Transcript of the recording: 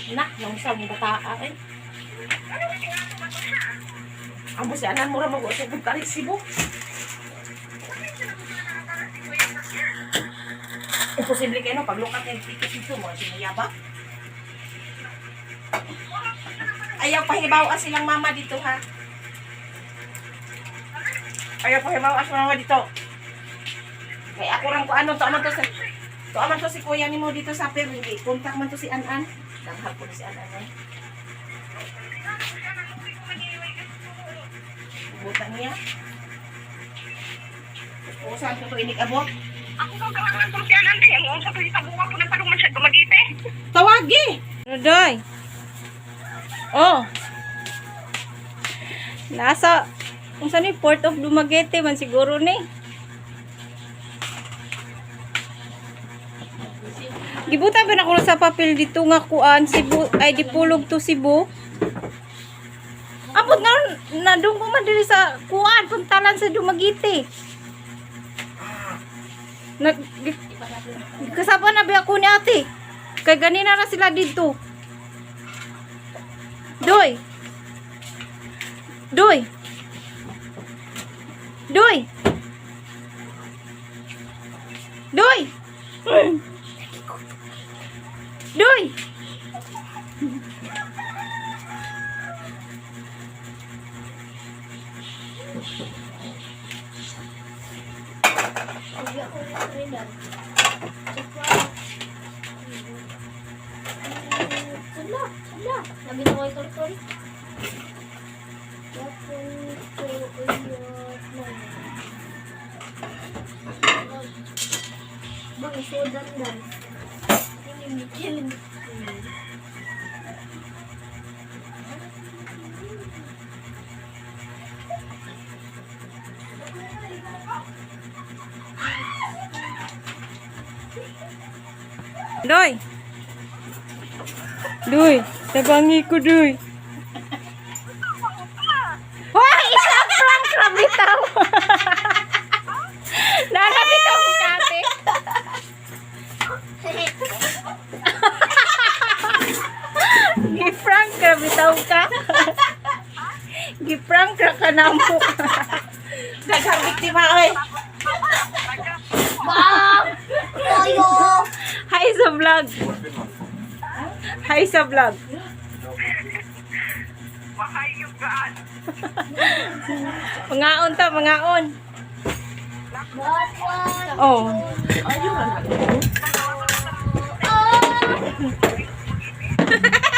Nak, nang sa mong bataa eh. Amo si anan mo ra mag-usog tarik Cebu. Imposible kayo no, paglukat ng ticket dito mo, sinayaba. Ayaw pahibaw silang mama dito ha. Ayaw pahibaw as mama dito. Kaya ako lang ko ano, to man to sa to man to si kuya nimo dito sa Peru, hindi kontak man to si Anan. Danghag ko ni si Anan eh. Buta niya. Usan ko to inig abot. Ako kang tawagan kung siya nanday. Ang unsa to sa buwa ko nang padung man siya dumagite. Tawagi. Doy. Oh. Nasa unsa ni Port of Dumaguete man siguro ni. Gibutan ba na ko sa papel dito nga kuan Cebu ay Dipolog to Cebu. Abot nga nadunggo man diri sa kuan puntalan sa Dumaguete. Nag kasaba na ba ako ni ate? Kay ganina ra sila dito. Doy. Doy. Doy. Doy. Doy. Sula, sula. Sabi na ko yung tortol. Bang, isudan dan. Hindi, kilin. Doy. Doy, tabangi ko doy. Hoy, isa prank ra bitaw. Nana bitaw ko kate. Gi-prank ra bitaw ka. Gi-prank ra ka namo. Daghang biktima oy. Bang! Toyo! Hi sa vlog. Hi sa vlog. Mahayog gaan. Mangaon ta, mangaon. One, Oh. Ayaw ra na. Ah!